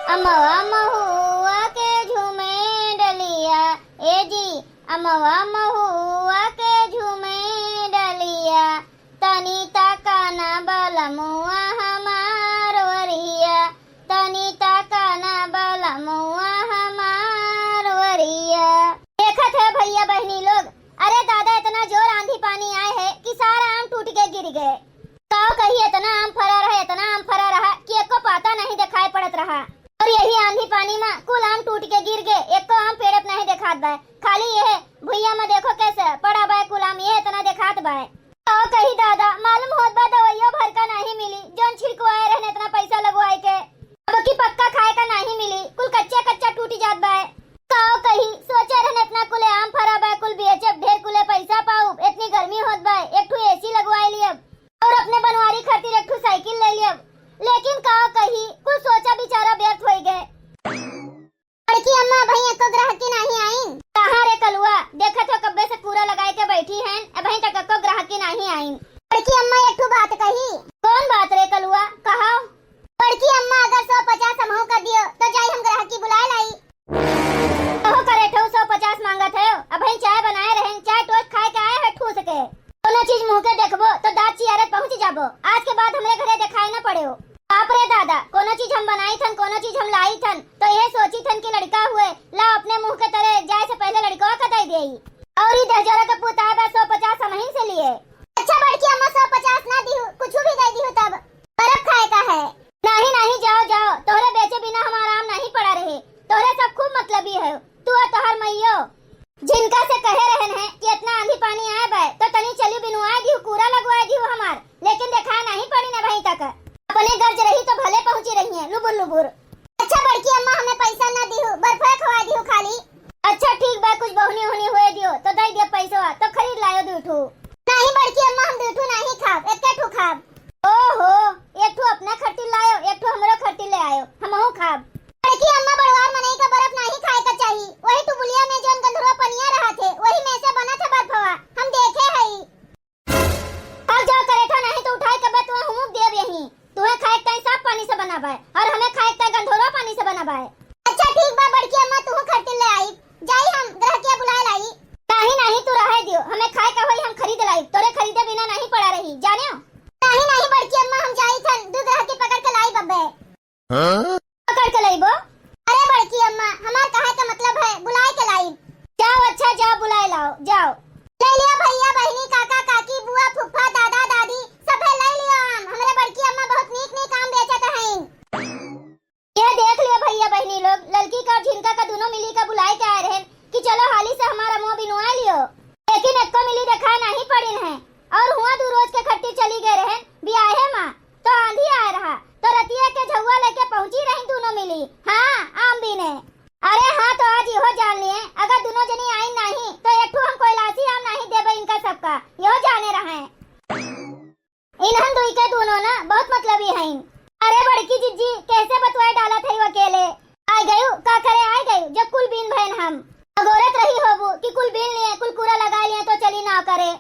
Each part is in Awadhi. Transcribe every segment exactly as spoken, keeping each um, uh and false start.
अमवा महुआ के झूमे डलिया, ए जी, अमवा महुआ के झूमे डलिया, तनी ताका ना बलमुआ हमार ओरिया, तनी ताका ना बलमुआ हमार ओरिया। देखत है भइया बहिनी लोग, अरे दादा, इतना जोर आंधी पानी आए है कि सारा आम टूट के गिर गए। काव कही, इतना आम फरा रहा, इतना आम फरा रहा कि एको पाता नहीं दिखाई पड़त रहा। और यही आंधी पानी में कुल आम टूट के गिर गए, एको आम पेड़त नहीं दिखात बाय। खाली यह भुइया में देखो कैसे पड़ा बाय कुल आम, ये इतना दिखात बाय। काव कही दादा, मालूम होत बा दवाइयो भर का नहीं मिली, जोन छिड़कवाए रहन इतना पैसा लगवाए के। अब की पक्का खाए का नहीं मिली, कुल कच्चा कच्चा टूट जात बाय। काव कही, सोचे रहन इतना कुल आम फरा बाय, कुल बेचब, ढेर कुले पैसा पाउब, इतनी गर्मी होत बाय, एक ठू एसी लगवाए लियब। और अपने बनवारी खातिर एक ठो साइकिल ले लियब। लेकिन का कही, कुल सोचा बिचारा व्यर्थ होई गए। बड़की अम्मा, अबहीं एको ग्राहकी नाही आइन। कहाँ रे कलुआ, देखत हो कब्बे से कूरा लगाए के बैठी हैं, अबहीं तक एको ग्राहकी नाही आइन। बड़की अम्मा, एक ठो बात कही। कौन बात रे कलुआ, कहा। बड़की अम्मा, अगर सौ पचास हमहू का दियो, तो जाई हम ग्राहकी बुलाए लाई। कहो करे ठो सौ पचास मांगत है, अबहीं चाय बनाए रहेन, चाय टोस्ट खाए के आए है ठूस के। कोनो चीज मुँह के देखबो तो दाँत चियारत पहुँच जाबो। आज के बाद हमरे घरे देखाए न पड़ेओ। बाप रे दादा, कोनो चीज हम बनाई थन, कोनो चीज हम लाई थन, तो यह सोची थन कि लड़का हुए, ला अपने मुँह के तरे जाए से पहले लड़कवा का दे देई। और ई दहजोरा के पुताए बा सौ पचास हमहिन से लिए। अच्छा बड़की अम्मा, सौ पचास ना दिहू, कुछ भी दे दिहू तब। बर्फ खाए का है। नाही, नाही, जाओ, जाओ, तोहरे बेचे बिना हमार आम नाही पड़ा रहे। तोहरे सब खूब मतलबी है, तू और तोहर मइयो। जिनका से कहे रहन है कि इतना आंधी पानी आए बे, तो तनी चली बिनुआए दिहू, कूरा लगवाए दिहू हमार, लेकिन देखाए नाही पड़ी न भई तक। अपने गर्ज रही तो भले पहुँची रही है, लुबुर लुबुर। अच्छा बड़की अम्मा, हमें पैसा ना दिहू, बर्फे खवाए दिहू खाली। अच्छा ठीक बा, कुछ बहुनी होनी हुए दियो तो दे दिया पैसवा, तो खरीद लायो दू ठू। नाही बड़की अम्मा, हम दू ठू नाही खाब, एके ठू खाब। ओहो, एक ठू अपना खट्टी लायो, एक ठू हमरो खट्टी ले आयो, हमहू खाब। बड़की अम्मा, बड़वार मनई का बर्फ नाही खाए का चाही, वही टुबुलिया में जौन गंधरवा पनिया रहा थे, वही में से बना था बर्फवा, हम देखे हई। अब जाओ करेठा, नहीं तो उठाए के बे तुहे हुमुक देब यहीं। तुहे खाए के ताई साफ पानी से बना बाय और हमें खाए के ताई गंधोरा पानी से बना बाय। अच्छा ठीक बा बड़की अम्मा, तुहू खरीद ले आई। जाई हम ग्राहकिया बुलाए लाई। नहीं, नहीं, तू रहे दियो, हमें खाए का होई हम खरीद लाई, तोरे खरीदे बिना नहीं पड़ा रही, जाने? नहीं, नहीं बड़की अम्मा, हम जाई थन, दू ग्राहकी पकड़ के लाई बब्बे। हाँ? पकड़ के लइबो? अरे बड़की अम्मा, हमार कहे के मतलब है बुलाए के लाइब। जाओ, अच्छा जाओ, बुलाए लाओ, जाओ। ले लियो भइया, बहिनी, काका, काकी, बुआ, फुफ्फा, दादा, दादी, सभे ले लियो आम। हमरे बड़की अम्मा बहुत नीक नीक आम बेचत हईन। ये देख लियो भइया बहिनी लोग, ललकी का और झिनका का दुनो मिली का बुलाए के आए रहन कि चलो हाली से हमार अमवा बिनवा लियो, लेकिन एक्को मिली देखाए नहीं पड़िन है। और हुआ दू रोज के खट्टी चली गए रहन बियाहे मा, तो आंधी आए रहा, तो रतिया के झउआ लेके पहुंची रही दुनो मिली। हाँ, आम बीने। अरे हाँ, तो आज इहो जान लिए, अगर दुनो जनी आई नहीं, तो एक ठो हम कोयलासी आम नहीं देबे इनका सबका, इहो जाने रहे। इन्हन दुई के दुनो ना बहुत मतलबी हईन। अरे बड़की जिज्जी, कैसे बतुआए डालत है अकेले? आ गयू, का करे आ गयू, जब कुल बीन भयन हम। अगोरत रही होबू कि कुल बीन लिए, कुल कूरा लगा लिए तो चली ना करे।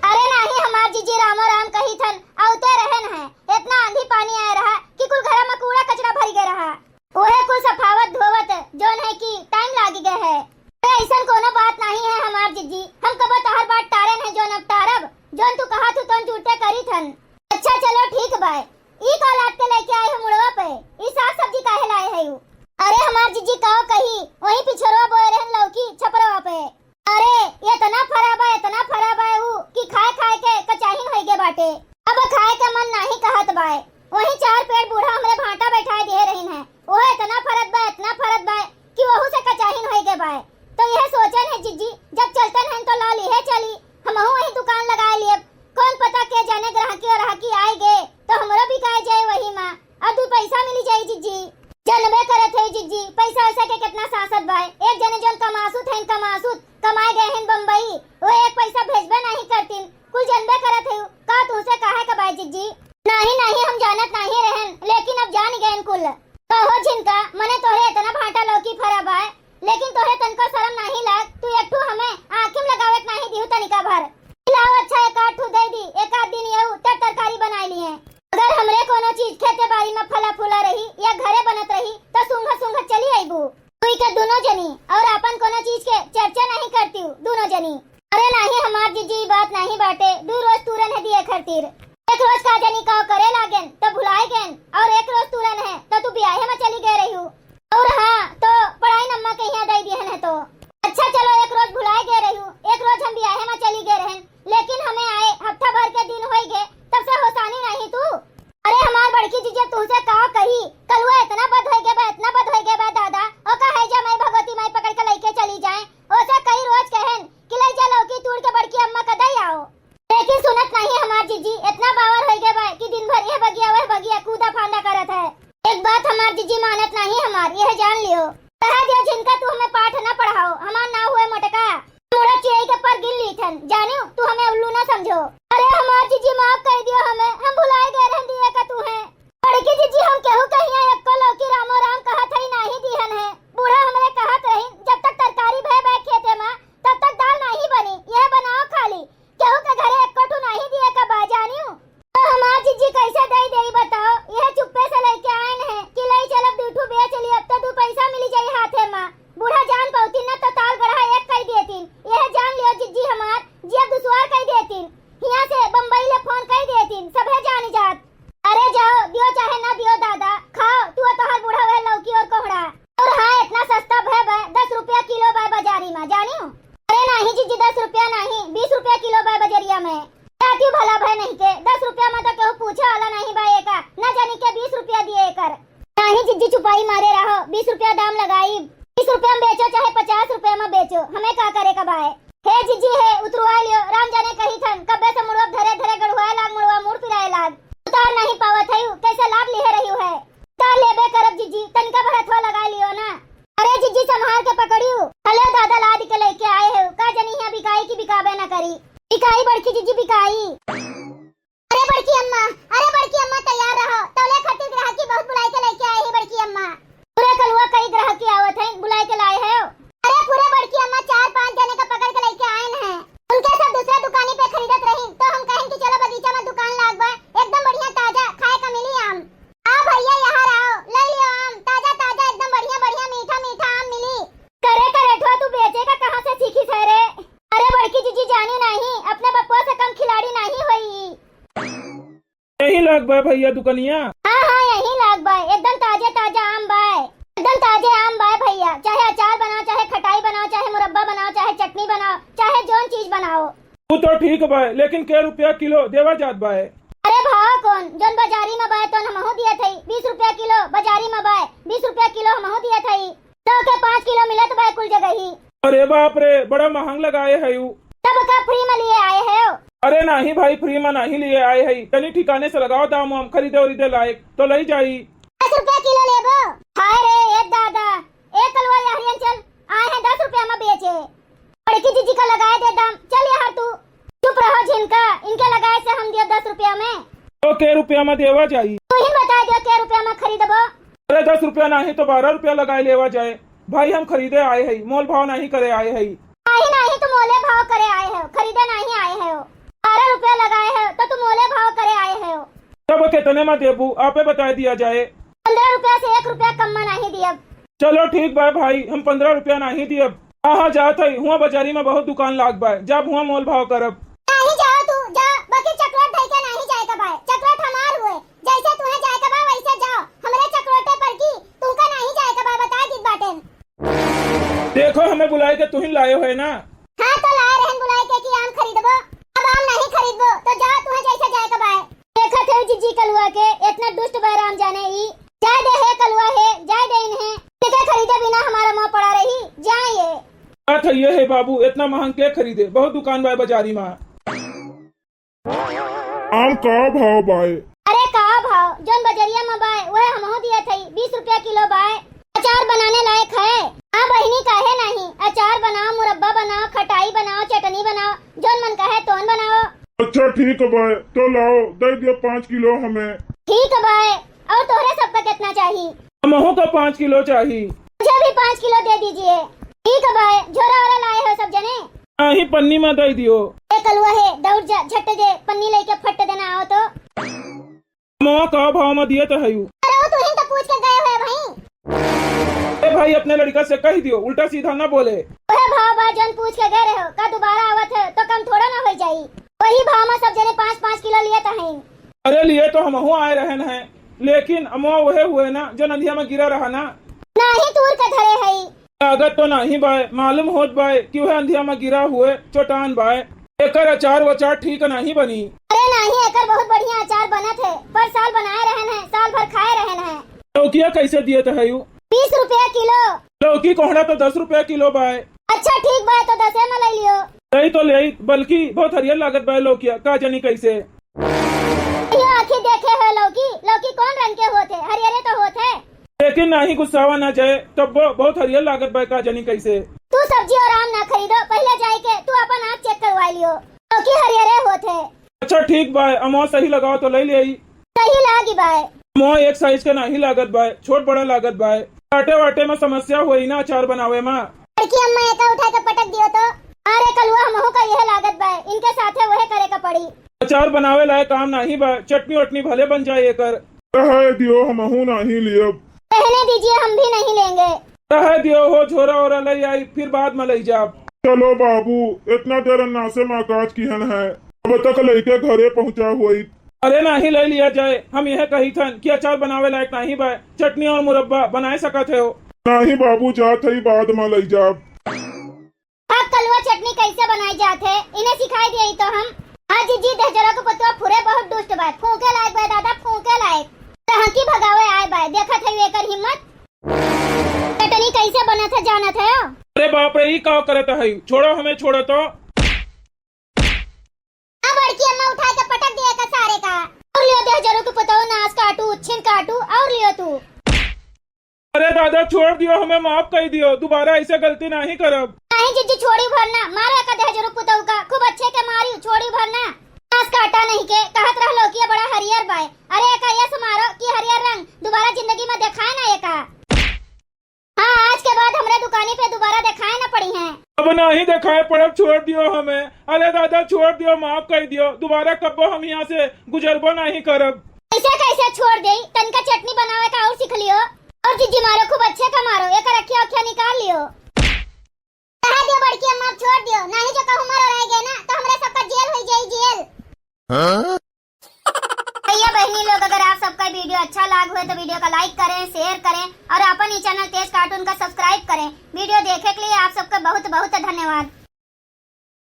अरे नाही हमार जिज्जी रामो राम कही थन, औते रहन है। इतना आंधी पानी आए रहा कि कुल घरा में कूड़ा कचरा भर गए रहा। ओहे कुल सफावत धोवत जौन है कि टाइम लागी गए है। अरे ऐसन कोनो बात नहीं है हमार जिज्जी, हम कबो तहर बात टारन है जौन अब टारब, जौन तू कहा थू तौन जुटे करी थन। अच्छा चलो ठीक बाय। ई का लाद के लेके आए हो मुड़वा पे? ई साग सब्जी काहे लाए है यू? अरे हमार जिज्जी काव कही, वही पिछरवा बोए रहन लौकी छपरवा पे। अरे इतना फरा बा, इतना फरा बा ऊ कि खाए खाए के कचाहिन होई गे बाटे। अब खाए के मन नाही कहत बाय। वही चार पेड़ बूढ़ा हमरे भांटा बैठाए दिए रहिन है, ओह इतना फरत बा, इतना फरत बा कि वहू से कचाहिन होई गे बाय। तो यह सोचन है जिज्जी, जब चलतन हैं तो ला लिहे चली, हमहू वही दुकान लगाए लिए। कौन पता के जाने ग्राहकी और ग्राहकी आए गे तो हमरो बिकाए जाए वही मा, और दू पैसा मिली जाई जिज्जी। जनबे करत है जिज्जी, पैसा वैसा के कितना सासत बाय। एक जने जौन कमासुत हैं कमासुत, कमाए गए हैं बम्बई, वो एक पैसा भेजबे नहीं करतीन। कुल जनबे करत है, का तुमसे कहे का बाय जिज्जी? नहीं नहीं, हम जानत नहीं रहन, लेकिन अब जान गए कुल। कहो झिनका, मने तोहरे इतना भांटा लौकी फरा बाय, लेकिन तोहरे तनको शरम नाही लाग, तू एक ठू हमें आँखी में लगावत नाही दिहू तनिका भर। लाओ अच्छा एक आध ठू दे दी, एक आध दिन यहू तर तरकारी बनाए लिए। अगर हमरे कोनो चीज खेते बाड़ी में फला फूला रही या घरे बने जिज्जी मानत नाहीं हमार, यह जान लियो। कह दियो झिनका तू हमें पाठ न पढ़ाओ, हमार नाव हुए मोटका। मुड़ा चिरई के पर गिन लीथन, जानियो तू हमें उल्लू न समझो। अरे हमार जिज्जी माफ कर दियो हमें, हम भुलाए गए रहन दिए का तू है। बड़की जिज्जी हम केहू कहिया एको लौकी रामो राम कहत हई नाहीं दिहन है। बूढ़ा हमरे कहत रही जब तक तरकारी भय बे खेते मा तब तक दाल नाहीं बनी, यह बनाओ खाली। केहू के घरे एको ठू नाहीं दिए का बा जानियो। तो हमार जिज्जी कैसे दई देई बताओ? यह चुप्पे से लइके आयन है कि लई चलब दू ठू बेच लियब तो दू पैसा मिली जाई हाथे मा। बूढ़ा जान पौतीन न तो ताल गढ़ा एक कई देतीन। यह जान लियो जिज्जी हमार जिया दुश्वार कई देतीन। हियाँ से बम्बई ले फोन कई देतीन, सभे जानी जात। अरे जाओ, दियो चाहे ना दियो दादा, खाओ तू और तोहर बूढ़ा वह लौकी और कोहड़ा। और हाँ, इतना सस्ता भय बा, दस रुपया किलो बा बाजारी मा, जानियो? अरे नाहीं जिज्जी, दस रुपया नाहीं, बीस रुपया किलो बा बजरिया में। जातियो भला भय नहीं के, दस रुपया में तो केहू पूछे वाला नाहीं बा एका, न जानी के बीस रुपया दिए एकर। नाहीं जिज्जी, चुपाई मारे रहो, बीस रुपया दाम लगाई, बीस रुपया में बेचो चाहे पचास रुपया में बेचो, हमें का करे का बाय। हे जिज्जी हे, उतरवा लियो, राम जाने कही थन, कब्बे से मुड़वा धरे धरे गड़ुआए लाग, मुड़वा मुड़ पिराए लाग। उतार नाहीं पावत है, कैसे लाद लिहे रही है। उतार लेबे करब जिज्जी, तनिका भर हथवा लगा लियो ना। अरे जिज्जी, संभाल के पकड़ियो। हले दादा, लाद के लेके आए हो, का जनी हियाँ बिकाई की बिकाबे न करी। बिकाई बड़की जिज्जी, बिकाई। अरे बड़की अम्मा, अरे बड़की अम्मा, तैयार रहो, तौले खातिर ग्राहकी बहुत बुलाई के लेके आए हैं बड़की अम्मा। पूरे कलुआ कई ग्राहकी आवत है, बुलाई के लाए हो। अरे पूरे बड़की अम्मा चार पाँच जने का पकड़ के लेके आए हैं। उनके सब दूसरा दुकानी पे खरीदत रही, तो हम कहें कि चलो बगीचा में दुकान लाग बा, एकदम बढ़िया ताजा खाए का मिली आम। आ भैया, यहाँ रहो, ले लियो आम, ताजा ताजा, एकदम बढ़िया बढ़िया, मीठा मीठा आम मिली। करे करेठवा, तू बेचे का कहाँ से सीखी है रे? अरे बड़की जिज्जी, जानी नाहीं, अपने बप्पा से कम खिलाड़ी नाहीं होई। यही लाग बा भैया दुकनिया? हाँ हाँ, यही लाग बा, एकदम ताजे ताजे आम बा, एकदम ताजे आम बा भैया। चाहे अचार बनाओ, चाहे खटाई बनाओ, चाहे मुरब्बा बनाओ, चाहे चटनी बनाओ, चाहे जौन चीज बनाओ। वो तो ठीक बा, लेकिन कै रुपया किलो देवा जात बा? अरे भाव कौन, जौन बाजारी में बा तौन हमहू दियत हई, बीस रुपया किलो बाजारी में बा, बीस रुपया किलो हमहू दियत हई। तो के पाँच किलो मिलत बा कुल जगही। अरे बाप रे, बड़ा महंग लगाए है यू। तब का फ्री में लिए आए हो? अरे नाहीं भाई, फ्री में नाहीं लिए आए है, तनी ठिकाने से लगाओ दाम वाम, खरीदे उरीदे लायक तो लई जाई। दस रुपया किलो लेबो? हाय रे, ए दादा, ए कलुआ यारियन चल, आए हैं दस रुपया में बेचे। बड़की जिज्जी का लगाए दे दाम, चल यार तू। चुप रहो झिनका, इनके लगाए से हम दियो दस रुपया में। तो कै रुपया में देवा जाई? तू ही बता दियो कै रुपया में खरीदबो। अरे दस रुपया नाहीं तो बारह रुपया लगाए लेवा जाए। भाई हम खरीदे आए हई, मोल भाव नाहीं करे आए हई। नाहीं नाहीं, तू मोले भाव करे आए हो, खरीदे नाहीं आए हो। बारह रुपया लगाए हो तो तू मोले भाव करे आए हो। तब कितने में देबू, आपे बताए दिया जाए। पन्द्रह रुपया से एक रुपया कम में नाहीं दियब। चलो ठीक बा भाई, हम पन्द्रह रुपया नाहीं दियब। हाँ हाँ, जात हई, हुआं बाजारी में बहुत दुकान लाग बा, जब हुआं मोल भाव करब। नाहीं, जाओ तू, जा, बाकी चकलेट धई के नाहीं जाए का बा, चकलेट हमार हुए, जैसे तुहें जाए का बा वैसे जाओ, हमरे चकलेटे पर की तुमका नाहीं जाए का बा, बता दीत बाटेन। देखो, हमें बुलाए के तुहिन लायो है ना। हाँ, तो लाए रहन बुलाए के कि आम खरीदबो, अब आम नाहीं खरीदबो, तो जा, तुहें जैसे जाए का बा। देखत है जिज्जी कलुआ के, इतना दुष्ट बा राम जाने ई। जाए दे हे कलुआ हे, जाए दे इन्हें। के खरीदे बिना हमारा मुँह पड़ा रही, जाए ये। अच्छा ये है बाबू, इतना महंग के खरीदे, बहुत दुकान बा बाजारी में। आम का भाव बाय? अरे का भाव, जौन बजरिया में बाय, वह हमहू दिया थई, बीस रुपया किलो बाय। अचार बनाने लायक है? हाँ बहिनी, काहे नहीं, अचार बनाओ, मुरब्बा बनाओ, खटाई बनाओ, चटनी बनाओ, जौन मन कहे तौन बनाओ। अच्छा ठीक बाय, तो लाओ, दे दियो पाँच किलो हमें। ठीक बाय, और तोहरे सबका कितना चाही? हमहू का पाँच किलो चाही। मुझे भी पाँच किलो दे दीजिए। ठीक बाय, झोरा ओरा लाए हो सब जने? आही पन्नी में दे दियो। ए कलुआ है, दौड़ जा, झट दे, पन्नी लेके फट देना आओ तो। मवा का भाव में दिए तो है यू? अरे वो तुहिन तो पूछ के गए हुए भाई। ए भाई, अपने लड़का से कह दियो, उल्टा सीधा ना बोले। ओहे भाव बा जौन पूछ के गए रहे हो, का दोबारा आवत है तो कम थोड़ा ना हो जाई। वही भाव में सब जने पाँच पाँच किलो लिए तो हैं। अरे लिए तो हमहू आए रहन हैं, लेकिन अमवा वहे हुए ना जो नदिया में गिरा रहा ना। नाही तूर के धरे हई। लागत तो नाही बाय, मालूम होत बाय कि वह अंधिया में गिरा हुए चोटान बाय। एकर अचार वचार ठीक नाही बनी। अरे नाही, एकर बहुत बढ़िया अचार बनत है, पर साल बनाए रहन है, साल भर खाए रहन है। लौकिया कैसे दिए तो है यू? बीस रुपया किलो। लौकी कोहड़ा तो दस रुपया किलो बाय। अच्छा ठीक बाय, तो दसे में ले लियो। नहीं तो ले, बल्कि बहुत हरियर लागत बाय लौकिया, का जानी कैसे। यो आँखी देखे हो लौकी, लौकी कौन रंग के होत है? हरियरे तो होत है। ए, लेकिन नाही गुस्सावा ना जाए, तब्बो बहुत हरियर लागत बा, का जानी कैसे। तू सब्जी और आम ना खरीदो, पहिले जाए के तू अपन आँख check करवा लियो, क्योंकि हरियरे होत है। अच्छा ठीक बाय, अमवा सही लगाओ तो लइ लेई। सही लागी बाय। अमवा एक size के नाही लागत बाय, छोट बड़ा लागत बाय। काटे वाटे में समस्या होई ना अचार बनावे में। बड़की अम्मा एका उठा के पटक दियो तो। अरे कलुआ, हमहू का यह लागत बाय, इनके साथे वहे करे का पड़ी। अचार बनावे लायक काम नाही बाय, चटनी वटनी भले बन जाए एकर। रहे दियो, हमहू नाही लियब। रहने दीजिए, हम भी नहीं लेंगे। रहे दियो हो, झोरा ओरा लइ आई, फिर बाद में लइ जाब। चलो बाबू, इतना देर अन्नासे माँ काज किहन है, अब तक लइके घरे पहुँचा होइत। अरे नाही लइ लिया जाए, हम यह कहिथन कि अचार बनावे लायक नाही बाय, चटनी और मुरब्बा बनाए सकत हो। नाही बाबू, जात हई, बाद में लइ जाब। अब कलुआ चटनी कैसे बनाई जात है, इन्हें सिखाई दिए तो हम। आज जी दहजरा को पतुआ फुरे बहुत दुष्ट बाय, फूंके लायक बाय दादा, फूंके लायक। कहाँ की भगावे आए बाय, देखत है एकर हिम्मत। चटनी कैसे बनत है जानत है? अरे बाप रे, ई का करत है, छोड़ो हमें, छोड़ो तो। अब बड़की अम्मा उठा के पटक दिए का सारे का। और लियो दहजरू के पतोह, नास काटू, उच्छिन काटू, और लियो तू। अरे दादा, छोड़ दियो, हमें माफ कर दियो, दोबारा ऐसे गलती नहीं करब। नहीं जीजी, छोड़ी भर ना, मारो एका दहजरू पुतऊ का, खूब अच्छे के मारी, छोड़ी भर ना। नास काटा नहीं के, कहत रहलो कि ये बड़ा हरियर बाय। अरे एका ये से मारो कि हरियर रंग दोबारा जिंदगी में देखाए ना एका। हाँ, आज के बाद हमरे दुकानी पे दोबारा देखाए ना पड़ी हैं। अब नहीं देखाए पड़ब, छोड़ दियो हमें। अरे दादा, छोड़ दियो, माफ कर दियो, दोबारा कब्बो हम यहाँ से गुजरबो नहीं करब। ऐसे कैसे छोड़ दे? तनका चटनी बनावे का और सीख लियो। और जीजी मारो, खूब अच्छे का मारो, एकर अखिया उखिया निकाल लियो। कहा दियो बड़की अम्मा, छोड़ दियो, नहीं जो कहूँ मरो रह गए ना, तो हमरे सबका जेल हो जाई, जेल। हाँ? भैया बहनी लोग, अगर आप सबका video अच्छा लाग हुए तो video का like करें, share करें और अपन ई channel तेज cartoon का subscribe करें। Video देखे के लिए आप सबका बहुत बहुत धन्यवाद।